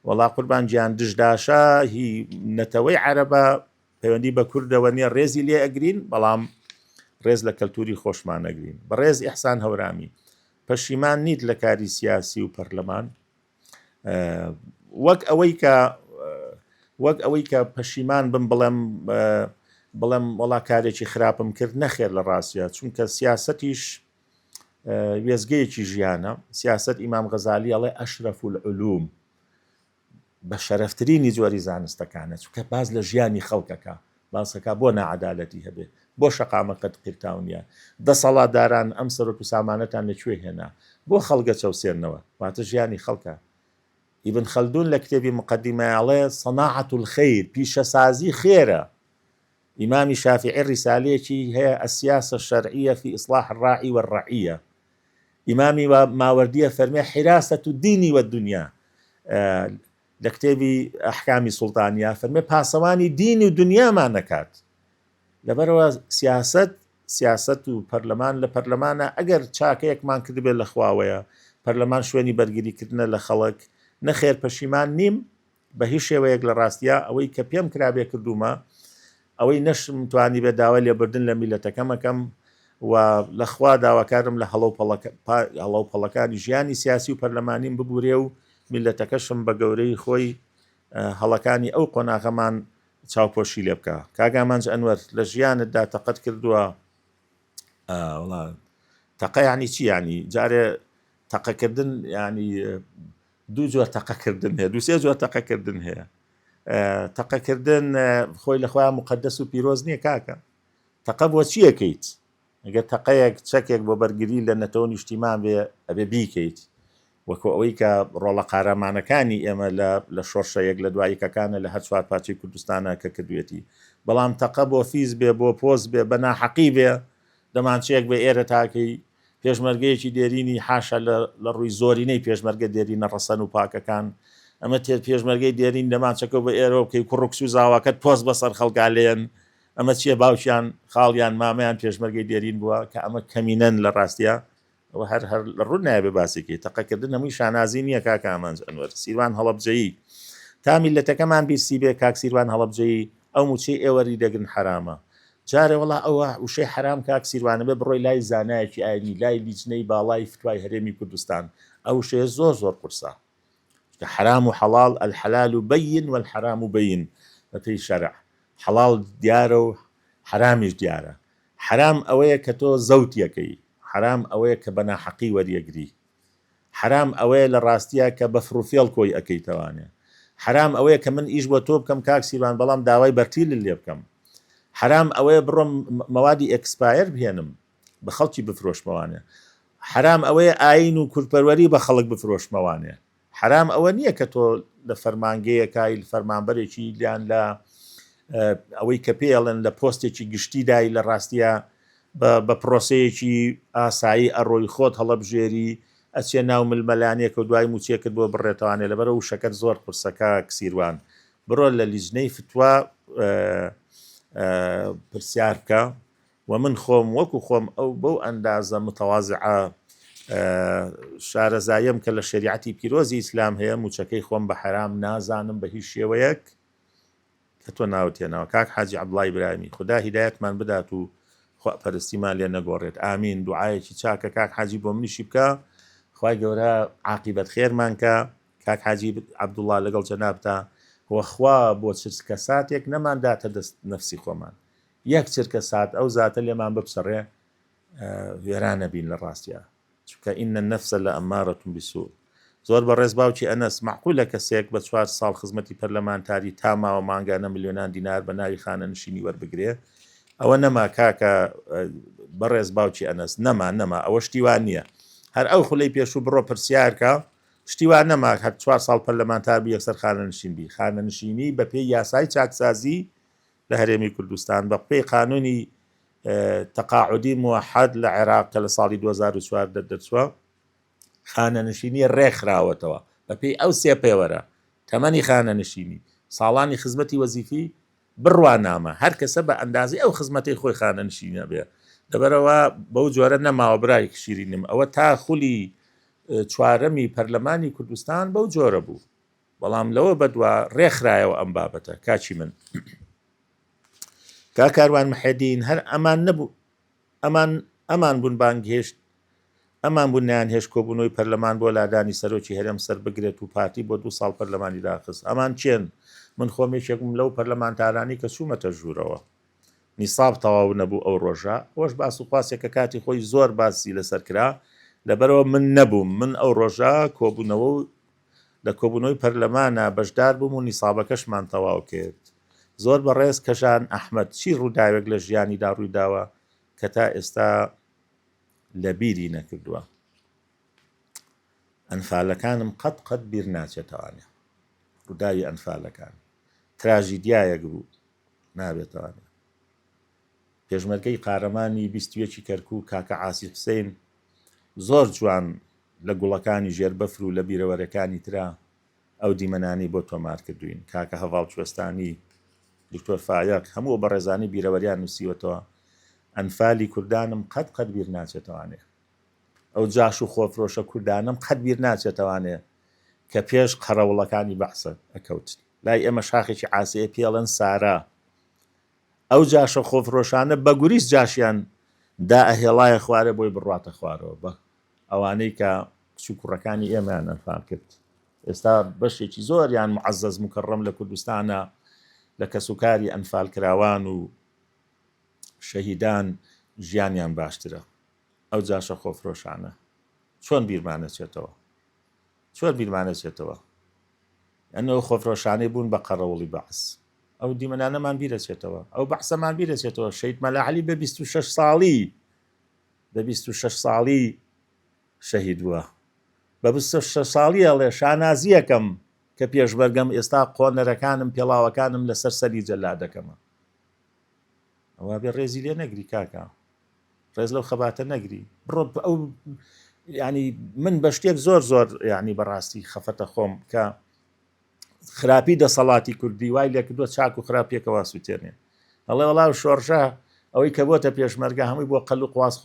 وەڵا قوربان گیان دژداشە هی نەتەوەی عەرەبە پەیوەندی بە کوردەوە نییە ڕێزی لێ ئەگرین بەڵام ڕێز لە کەلتوری خۆشمان ئەگرین. بەڕێز ئیحسان هەورامی پەشیمان نیت لە کاری سیاسی و پەرلەمان؟ وەک ئەوەی کە وەک ئەوەی کە پەشیمان بم بڵێم بڵێم وەڵا کارێکی خراپم کرد نەخێر لە ڕاستە چونکە سیاسەتیش وێزگەیەکی ژیانە سیاست ئیمام غەزالی ئەڵێ ئەشرەف العلوم بە شەرەفترینی جۆری زانستەکانە چونکە باس لە ژیانی خەڵکەکە باسەکە بۆ ناعەدالەتی هەبێ بۆ شەقامەکەت قیرتاو نیە دەسەڵاتداران ئەم سەرۆک و سامانەتان لە کوێ هێنا بۆ خەڵگە چەوسێنەوە واتە ژیانی خەڵکە ئیبن خەلدون لە کتێبی مقدمە ئەڵێ صناعة الخیر پیشەسازی خێرە ئیمامی شافعی ڕیسالەیەکی هەیە السیاسە الشرعیە فی اصلاح الراعی والرعیە ئیمامی ماوەردیە فەرمێ حراسە الدین والدنیا لە کتێبی ئەحکامی سوڵتانیا فەرمێ پاسەوانی دین و دنیامان نەکات لەبەرەوە سیاست سیاست و پەرلەمان لە پەرلەمانە ئەگەر چاکەیەکمان کردبێت لە خواوەیە پەرلەمان شوێنی بەرگریکردنە لە خەڵک نەخێر پەشیمان نیم بە هیچ شێوەیەک لە ڕاستیا ئەوەی کە پێم کرابێ کردوومە، ئەوەی نەشم توانیبێ داوای لێبوردن لە میللەتەکەم ئەکەم و لە خوا داواکارم لە هەڵە و هەڵە و پەڵەکانی ژیانی سیاسی و پەرلەمانیم ببورێ و میللەتەکەشم بە گەورەی خۆی هەڵەکانی ئەو قۆناغەمان چاوپۆشی لێ بکا. کاک ئامانج ئەنوەر لە ژیانتدا تەقەت کردووە؟ وەڵا تەقە یانی چی؟ یانی جارێ تەقەکردن یانی دوو جۆر تەقەکردن هەیە دوو سێ جۆر تەقەکردن هەیە تەقەکردن خۆی لە خۆیان مقدس و پیرۆز نییە کاکە تەقە بۆ چیەکەیت ئەگەر تەقەیەک چەکێک بۆ بەرگری لە نەتەوە نیشتیمان بێ ئەبێ بیکەیت وەکو ئەوەی کە ڕۆڵە قارەمانەکانی ئێمە لە لە شۆڕشە یەک لە دواییکەکانە لە هەر چوار پارچەی کوردستانە کە کردوێتی بەڵام تەقە بۆ فیز بێ بۆ پۆست بێ بە ناحەقی بێ دەمانچەیەک بە ئێرە تاکەی پێشمەرگەیەکی دێرینی حاشا لە لە ڕووی زۆرینەی پێشمەرگە دێرینە ڕەسەن و پاکەکان ئەمە تێر پێشمەرگەی دێرین دەمانچەکە بە ئێرەوە بکەی کوڕ و کچ و زاواکەت پۆست بەسەر خەڵکا لێن ئەمە چییە باوکیان خاڵیان مامەیان پێشمەرگەی دێرین بووە کە ئەمە کەمینەن لە ڕاستیا. ئەوە هەر هەر لە ڕوون نایە باسێکی تەقەکردن هەمووی شانازی نییە کاک ئامانج ئەنوەر سیروان هەڵەبجەیی تا میلەتەکەمان بیرسی بێ کاک سیروان هەڵەبجەیی ئەو موچەی ئێوەری دەگرن حەرامە جارێ وەڵا ئەوە وشەی حەرام کاک سیروانە بێ بڕۆی لای زانایەکی ئاینی لای لیجنەی باڵای فتوای هەرێمی کوردستان ئەو وشەیە زۆر زۆر قورسە چونکە حەرام و حەڵاڵ الحلال بین والحرام بین بەپێی شەرع حەڵاڵ دیارە و حەرامیش دیارە حەرام ئەوەیە کە تۆ زەوتیەکەی حەرام ئەوەیە کە بە ناحەقی وەریەگری حەرام ئەوەیە لە ڕاستیا کە بە فڕوفێڵ کۆی ئەکەیتەوانێ. حەرام ئەوەیە کە من ئیش بۆ تۆ بکەم کاک سیروان بەڵام داوای بەرتیلت لێ بکەم. حەرام ئەوەیە بڕۆم مەوادی expire بهێنم بە خەڵکی بفرۆشمەوانێ. حەرام ئەوەیە ئایین و کوردپەروەری بە خەڵک بفرۆشمەوانێ. حەرام ئەوە نییە کە تۆ لە فەرمانگەیەکای فەرمانبەرێکی یان لە ئەوەی کە پێی ئەڵێن لە پۆستێکی گشتیدای لە ڕاستیا بە پرۆسەیەکی ئاسایی ئەڕۆی خۆت هەڵەبژێری ئەچێ ناو ململانێکە و دوای موچێکت بۆ بڕێتەوانێ لەبەرە وشەکەت زۆر قورسە کاک سیروان بڕۆ لە لیژنەی فتوا پرسیار بکە و من خۆم وەکو خۆم ئەو بەو ئەندازە متەوازعە شارەزایەم کە لە شەریعەتی پیرۆزی ئیسلام هەیە موچەکەی خۆم بە حەرام نازانم بە هیچ شێوەیەک کە تۆ ناوت هێناوە کاک حاجی عەبدوڵای برایمی خودا هیدایەتمان بدات و خوا پەرستیمان لێ نەگۆڕێت ئامین دوعایەکی چاکە کاک حاجی بۆ منیشی بکە خوای گەورە عاقیبەت خێرمان کە کاک حاجی عەبدوڵا لەگەڵ جەنابتا وەخوا بۆ چرکە ساتێک نەمان داتە دەست نەفسی خۆمان یەک چرکە سات ئەو زاتە لێمان بپچڕێ وێرانە بین لە ڕاستیا چونکە ان النفس لامارە بالسوء زۆر بەڕێز باوکی ئەنەس مەعقولە کەسێک بە چوار ساڵ خزمەتی پەرلەمانتاری تا ماوە مانگانە ملیۆنان دینار بە ناوی خانەنشینی وەربگرێ ئەوە نەما کاکە بەڕێز باوکی ئەنەس نەما نەما ئەوە شتی وا نییە هەر ئەو خولەی پێشوو بڕۆ پرسیارکە شتی وا نەما هەر چوار ساڵ پەرلەمانتار بی یەکسەر خانەنشین بی خانەنشینی بەپێی یاسای چاکسازی لە هەرێمی کوردستان بە پێی قانونی تەقاعودی موحد لە عێراق کە لە ساڵی 2014 دەرچووە خانەنشینی ڕێکخراوەتەوە بەپێی ئەو سێ پێوەرە تەمەنی خانەنشینی ساڵانی خزمەتی وەزیفی بڕوانامە هەر کەسە بە ئەندازەی ئەو خزمەتەی خۆی خانەنشینە بێ لەبەرەوە بەو جۆرە نەماوە برای شیرینم ئەوە تا خولی چوارەمی پەرلەمانی کوردستان بەو جۆرە بوو بەڵام لەوە بەدوا ڕێکخرایەوە ئەم بابەتە کاکی من کا کاروان محێدین هەر ئەمان نەبوو ئەمان ئەمان بوون بانگهێشت ئەمان بوون نەیان هێشت کۆبوونەوەی پەرلەمان بۆ لادانی سەرۆکی هەرێم سەربگرێت و پارتی بۆ دوو ساڵ پەرلەمانی داخست ئەمان کێن من خۆم یەکێکم لەو پەرلەمانتارانی کە چوومەتە ژوورەوە نیساب تەواو نەبوو ئەو ڕۆژە ئەوەش باس و خواسێکە کاتی خۆی زۆر باسی لەسەر کرا لەبەرەوە من نەبووم من ئەو ڕۆژە کۆبوونەوە و لە کۆبوونەوەی پەرلەمانا بەشدار بووم و نیسابەکەشمان تەواو کرد. زۆر بەڕێز کەژان ئەحمەد چی ڕووداوێک لە ژیانیدا ڕوویداوە کە تا ئێستا لە بیری نەکردووە؟ ئەنفالەکانم قەت قەت بیر ناچێتەوانێ. ڕووداوی ئەنفالەکان تراژیدیایەک بوو نابێتەوانێ. پێشمەرگەی قارەمانی 21 ی کەرکووک کاکە عاسی حوسەین زۆر جوان لە گوڵەکانی ژێر بەفر و لە بیرەوەرەکانی ترا ئەو دیمەنانەی بۆ تۆمار کردووین. کاکە هەڤاڵ کوێستانی، دکتۆر فایەق، هەموو ئەو بەڕێزانەی بیرەوەریان نووسیوەتەوە، ئەنفالی کوردانم قەت قەت بیر ناچێتەوانێ. ئەو جاش و خۆفرۆشە کوردانەم قەت بیر ناچێتەوانێ کە پێش قەرەوڵەکانی بەعس ئەکەوتن. لای ئێمە شاخێکی عاسێیە پێی ئەڵێن سارا. ئەو جاشە خۆفرۆشانە بە گوریس جاشیان دائەهێڵایە خوارێ بۆی بڕواتە خوارەوە. بە ئەوانەی کە کچ و کوڕەکانی ئێمەیان ئەنفال کرد ئێستا بەشێکی زۆریان معزز مکەڕەم لە کوردستانە لە کەسوکاری ئەنفالکراوان و شەهیدان ژیانیان باشترە ئەو جاشە خۆفرۆشانە چۆن بیرمانەچێتەوە چۆن بیرمانەچێتەوە ئەنەوە خۆفرۆشانەی بوون بە قەرەوڵی بەعس ئەو دیمەنانەمان بیرەچێتەوە ئەو بەعسەمان بیرەچێتەوە شەید مەلا عەلی بە 26 ساڵی بە 26 ساڵی شەهید بووە بە 26 ساڵی ئەڵێ شانازیەکەم کە پێشمەرگەم ئێستا قۆنەرەکانم پێڵاوەکانم لەسەر سەری جەلادەکەمە ئەوە بێ ڕێزی لێ نەگری کاکە ڕێز لەو خەباتە نەگری بڕۆ ئەو ینی من بە شتێک زۆر زۆر ینی بەڕاستی خەفەتە خۆم کە خراپی دەسەڵاتی کوردی وای لێکردووە چاک و خراپ پێکەوە سووتێنێ ئەڵێ وەڵا شۆڕشە. ئەوەی کە بۆتە پێشمەرگە هەمووی بۆ قەل و قواز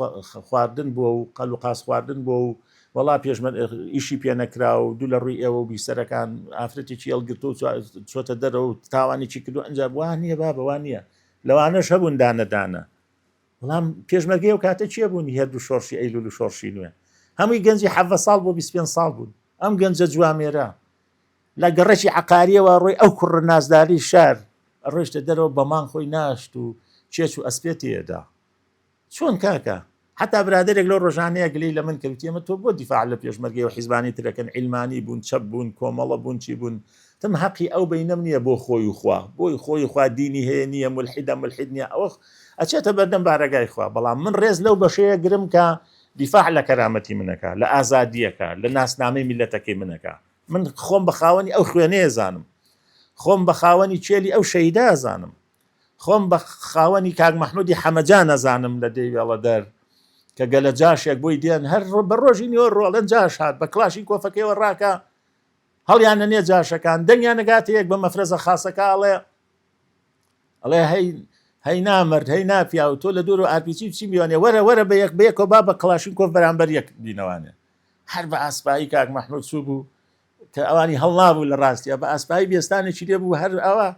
خواردن بووە و قەل و قاز خواردن بووە و وەڵا پێشمەر ئیشی پێ نەکرا و دوو لە ڕووی ئێوە و بیسەرەکان ئافرەتێکی هەڵگرتووە و چۆتە دەرەوە و تاوانێکی کردووە ئەنجا وا نییە بابە وا نییە لەوانەش هەبوون دانە دانە بەڵام پێشمەرگەی ئەو کاتە کێ بوون هێردوو شۆڕشی ئەیلول و شۆڕشی نوێ هەمووی گەنجی حەڤە ساڵ بۆ 25 ساڵ بوون ئەم گەنجە جوامێرە لە گەڕەکی عەقاریەوە ڕۆی ئەو کوڕە نازدارەی شار ڕۆیشتە دەرەوە بە مانگ خۆی ناشت و چێچ و ئەسپێ تێدا چۆن کاکە حتا برادێک لەو ڕۆژانەیە گلەی لە من کرد ئێمە تۆ بۆ دیفاع لە پێشمەرگەی و حیزبانی ترەکەن عیلمانی بوون چەپ بوون کۆمەڵە بوون چی بوون تم هەقی ئەو بینەم نییە بۆ خۆی و خوا بۆی خۆی خوا دینی هەیە نییە ملحیدە ملحید نییە ئەوە ئەچێتە بەردەم بارەگای خوا بەڵام من ڕێز لەو بەشەیە گرم کە دیفاع لە کەرامەتی منەکە لە ئازادیەکە لە ناسنامەی میلەتەکەی منەکە من خۆم بە خاوەنی ئەو خوێنەیە زانم خۆم بە خاوەنی چێلی ئەو شەیدا زانم خۆم بە خاوەنی کاک مەحمودی حەمەجان ئەزانم لە دێی وێڵەدەر کە گەلە جاشێک بۆی دێن هەر بە ڕۆژی نیوە ڕۆڵێن جاش هات بە کلاشین کۆفەکەیەوە ڕاکە هەڵیانە نێ جاشەکان دەنگیان نەگاتە یەک بە مەفرەزە خاسەکە ئەڵێ ئەڵێ هەی هەی نامرد هەی ناپیا و تۆ لە دوور و ئارپیچی چی بیانێ وەرە وەرە بە یەک بەیەکەوە با بە کڵاشین کۆف بەرامبەر یەک بینەوانێ هەر بە ئاسپایی کاک مەحمود چوو بوو کە ئەوانی هەڵنابوو لە ڕاستیا بە ئاسپایی بێستانێکی لێ بوو هەر ئەوە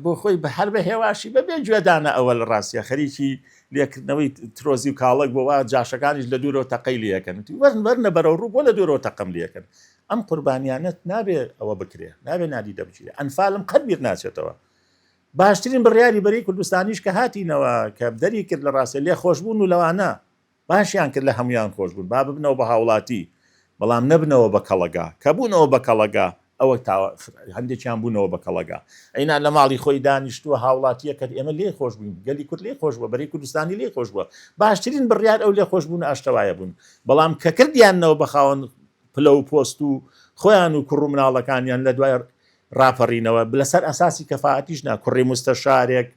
بۆ خۆی بە هەر بە هێواشی بە بێ گوێدانە ئەوە لە ڕاستیا خەریکی لێکردنەوەی ترۆزی و کاڵک بۆ وا جاشەکانیش لە دوورەوە تەقەی لەکەن وەرن وەرنە بەرەو ڕوو بۆ لە دوورەوە تەقەم لەکەن ئەم قوربانیانەت نابێ ئەوە بکرێ نابێ نادیدە بگیرێ ئەنفالم قەت بیر ناچێتەوە باشترین بڕیاری بەرەی کوردستانیش کە هاتینەوە کە دەری کرد لە ڕاستە لێ خۆشببوون و لەوانە باشیان کرد لە هەموویان خۆش بوون با ببنەوە بە هاوڵاتی بەڵام نەبنەوە بە کەڵەگا کە بوونەوە بە کەڵەگا ئەوە تا هەندێکیان بوونەوە بە کەڵەگا ئەینا لە ماڵی خۆی دانیشتووە هاوڵاتیە کە ئێمە لێ خۆش بووین گەلی کورد لێ خۆش بووە بەرەی کوردستانی لێ خۆش بووە باشترین بڕیار ئەو لێ خۆش بوون ئاشتەوایە بوون بەڵام کە کردیانەوە بە خاوەن پلە و پۆست و خۆیان و کوڕ و مناڵەکانیان لە دوای ڕاپەڕینەوە لەسەر ئەساسی کەفائەتیش نا کوڕی مستەشارێک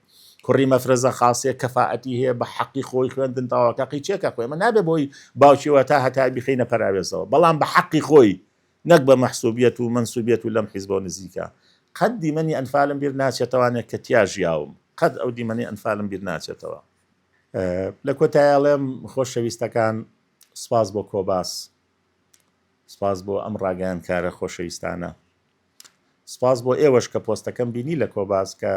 کوڕی مەفرەزە خاصێک کەفائەتی هەیە بە حەقی خۆی خوێندن تەواوەکە قی چێکە خۆی ئەمە نابێ بۆی باوکیەوە تا هەتا بیخەینە پەراوێزەوە بەڵام بە حەقی خۆی نەک بە مەحسوبیەت و مەنسوبیەت و لەم حیزبەوە نزیکە قەت دیمەنی ئەنفالم بیر ناچێتەوانێک کە تیا ژیاوم قەت ئەو دیمەنی ئەنفالم بیر ناچێتەوە لە کۆتایی ئەڵێم خۆشەویستەکان سپاس بۆ کۆباس سپاس بۆ ئەم ڕاگەیاندکارە خۆشەویستانە. سپاس بۆ ئێوەش کە پۆستەکەم بینی لە کۆباس کە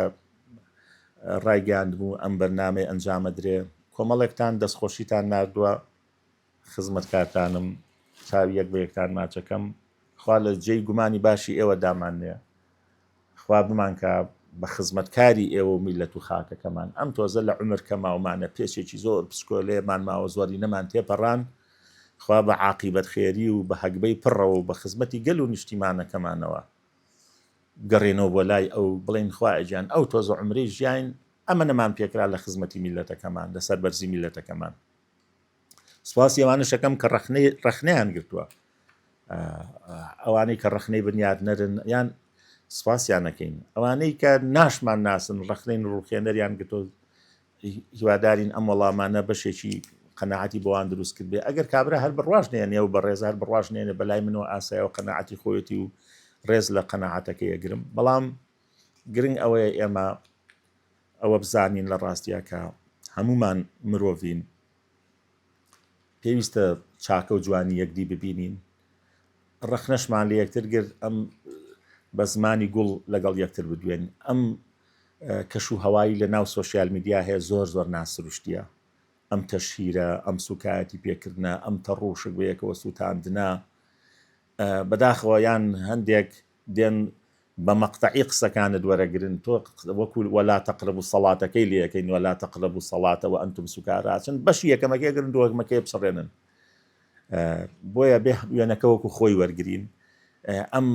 ڕایگەیاندبوو ئەم بەرنامەی ئەنجامەدرێ کۆمەڵێکتان دەستخۆشیتان ناردووە خزمەتکارتانم چاوی یەک بە یەکتان ماچەکەم خوا لە جێی گومانی باشی ئێوە داماننێ خوا بمانکا بە خزمەتکاری ئێوە و میللەت و خاکەکەمان. ئەم تۆزە لە عومر کە ماومانە پێچێکی زۆر پسکۆلەیەمان ماوە زۆرینەمان تێپەڕان، خوا بە عاقیبەت خێری و بە هەگبەی پڕەوە و بە خزمەتی گەل و نیشتیمانەکەمانەوە بگەڕێینەوە بۆ لای ئەو بڵێین خوایە گیان ئەو تۆزە عومرەی ژیاین ئەمەنەمان پێکرا لە خزمەتی میللەتەکەمان لە سەربەرزی میللەتەکەمان. سوپاسی ئەوانەش ئەکەم کە ڕەخنەی ڕەخنەیان گرتووە ئەوانەی کە ڕەخنەی بنیادنەرن یان سپاسیان نەکەین ئەوانەی کە ناشمان ناسن ڕەخنەی ڕوخێنەریان گرتۆ هیوادارین ئەم وەڵامانە بەشێکی قەنەعەتی بۆوان دروست کرد بێ ئەگەر کابرا هەر بڕواش نێنێ و بەڕێز هەر بڕواش نێنێ بەلای منەوە ئاسایەوە قەنەعەتی خۆیەتی و ڕێز لە قەنەعەتەکەی ئەگرم بەڵام گرنگ ئەوەیە ئێمە ئەوە بزانین لە ڕاستیا کە هەمومان مرۆڤین پێویستە چاکە و جوانی یەکدی ببینین ڕەخنەشمان لە یەکتر گرت ئەم بە زمانی گوڵ لەگەڵ یەکتر بدوێن ئەم کەش و هەوایی لە ناو سۆشیال میدیا هەیە زۆر زۆر ناسروشتیە ئەم تەشهیرە ئەم سوکایەتی پێکردە ئەم تەڕوشک بە یەکەوە سووتاندنە بەداخەوە یان هەندێک دێن بە مەقتەعی قسەکانت وەرەگرن تۆ وەکو ولا تقربوا الصلاة ەکەی لێ ئەکەین ولا تقربوا الصلاة وانتم سکارا چەند بەشی یەکەمەکەی ئەگرن دووەمەکەی بچڕێنن بۆیە بێ وێنەکە وەکو خۆی وەرگین ئەم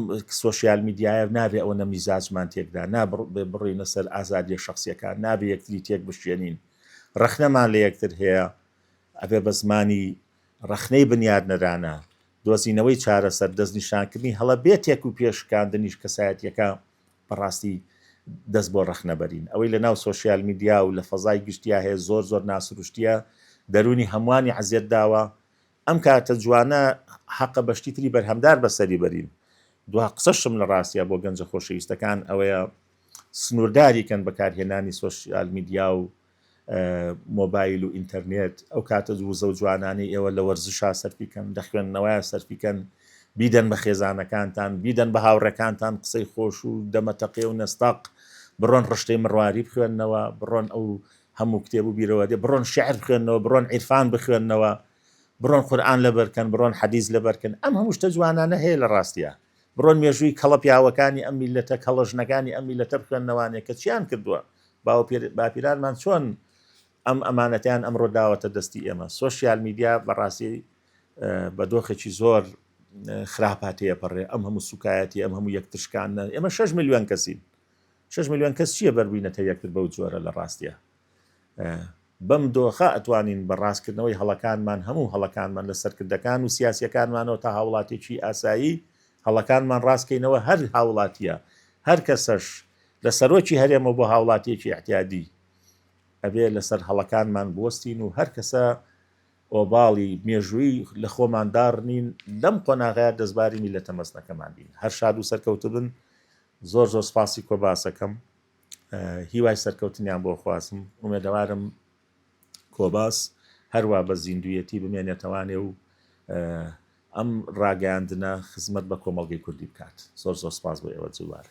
سۆشیال میدیایە نابێ ئەوە نە میزاجمان تێکدا نابێ بڕینە سەر ئازادیە شخصیەکان نابێ یەکتری تێک بشێنین ڕەخنەمان لە یەکتر هەیە ئەبێ بە زمانی ڕەخنەی بنیادنەرانە دۆزینەوەی چارەسەر، دەستنیشانکردنی هەڵە بێ تێک و پێ شکاندنیش کەسایەتییەکە بەڕاستی دەست بۆ ڕەخنە بەرین. ئەوەی لە ناو سۆشیال میدیا و لە فەزای گشتیا هەیە زۆر زۆر ناسروشتییە، دەروونی هەمووانی عەزێت داوە. ئەم کاتە جوانە حەقە بە شتی تری بەرهەمدار بەسەری بەرین. دوا قسەشم لە ڕاستیا بۆ گەنجە خۆشەویستەکان ئەوەیە سنوورداری کەن بەکارهێنانی سۆشیال میدیا و. مۆبایل و ئینتەرنێت، ئەو کاتە وزە و جوانانەی ئێوە لە وەرزشا سەرفی کەن، لە خوێندنەوەیا سەرفی کەن، بیدەن بە خێزانەکانتان، بیدەن بە هاوڕێکانتان قسەی خۆش و دەمەتەقێ و نەستەق، بڕۆن ڕشتەی مڕواری بخوێننەوە، بڕۆن ئەو هەموو کتێب و بیرەوەریە، بڕۆن شیعر بخوێننەوە، بڕۆن عیرفان بخوێننەوە، بڕۆن قورئان لەبەر کەن، بڕۆن حەدیس لەبەر کەن، ئەم هەموو شتە جوانانە هەیە لە ڕاستیا. بڕۆن مێژووی کەڵە پیاوەکانی ئەم میللەتە، کەڵە ژنەکانی ئەم میللەتە بخوێننەوانێ کە چیان کردووە، باوباپیرانمان چۆن ئەم ئەمانەتەیان ئەمڕۆ داوەتە دەستی ئێمە. سۆشیال میدیا بەڕاستی بە دۆخێکی زۆر خراپا تێپەڕێ، ئەم هەموو سوکایەتی، ئەم هەموو یەکترشکاندنە، ئێمە 6 ملیۆن کەسین، 6 ملیۆن کەس چییە بەربووینەتە یەکتر بەو جۆرە لە ڕاستیە. بەم دۆخە ئەتوانین بە ڕاستکردنەوەی هەڵەکانمان هەموو هەڵەکانمان لە سەرکردەکان و سیاسیەکانمانەوە تا هاوڵاتیەکی ئاسایی هەڵەکانمان ڕاستکەینەوە هەر هاوڵاتیە هەر کەسەش لە سەرۆکی هەرێمەوە بۆ هاوڵاتیەکی ئیعتیادی ئەبێ لەسەر هەڵەکانمان بوەستین و هەر کەسە ئۆباڵی مێژووی لە خۆمان داڕنین لەم قۆناغەیە دەستباری میللەتە مەزنەکەمان بین هەر شاد و سەرکەوتبن زۆر زۆر سپاسی کۆباسەکەم هیوای سەرکەوتنیان بۆ خوازم ئومێدەوارم کۆباس هەروا بە زیندویەتی بمێنێتەوانێ و ئەم ڕاگەیاندنە خزمەت بە کۆمەڵگەی کوردی بکات. زۆر زۆر سپاس بۆ ئێوە جووبارە.